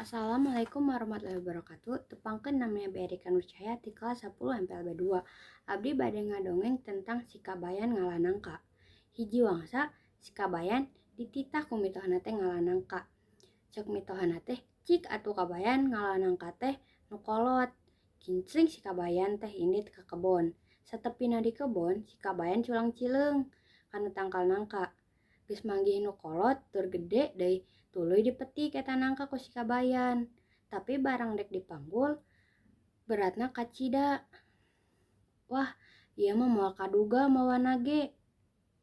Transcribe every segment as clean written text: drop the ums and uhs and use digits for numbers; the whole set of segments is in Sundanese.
Assalamualaikum warahmatullahi wabarakatuh. Tepangkeun, nami Abdi Erika Nurcahya ti kelas 10 MPLB 2. Abdi bade ngadongeng tentang si Kabayan ngala nangka. Hiji wangsa si Kabayan dititah ku mitohana teh ngala nangka. Cek mitohana teh, "Cik atuh, Kabayan, ngala nangka teh nu kolot." Kincling si Kabayan teh indit ka kebon. Satepina di kebon, si Kabayan culang cileung kana tangkal nangka. Geus manggih nu kolot tur gede deui, tuluy dipetik eta nangka ku si Kabayan. Tapi barang dek dipanggul, beratna kacida. "Wah, ieu mah moal kaduga mawana ge,"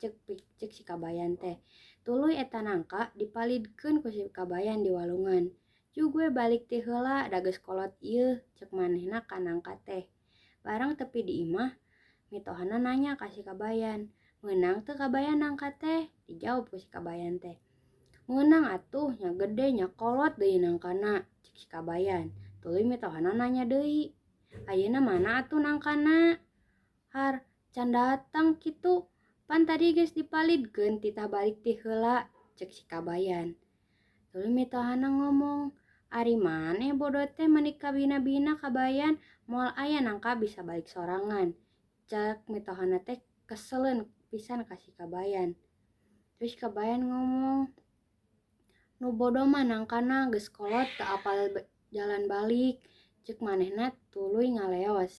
cek si Kabayan teh. Tuluy eta nangka dipalidkeun ku si Kabayan di walungan. "Jug we balik ti heula, da geus kolot ieu," cek manehna ka nangka teh. Barang tepi di imah, mitohana nanya ka si Kabayan, "Meunang teu, Kabayan, nangka teh?" Dijawab ku si Kabayan teh, "Meunang atuh, nya gede nya kolot deui nangkana," cek si Kabayan. Tuluy mitohana nanya deui, "Ayeuna mana atuh nangkana? Har can datang kitu? Pan tadi geus dipalidkeun titah balik ti heula," cek si Kabayan. Tuluy mitohana ngomong, "Ari maneh bodo teh meuni kabina-bina, Kabayan, moal aya nangka bisa balik sorangan," cek mitohana teh keseleun pisan ka si Kabayan. Terus Kabayan ngomong, "Nu bodo mah nangkana, geus kolot teu apal jalan balik," cek manehna tuluy ngaleos.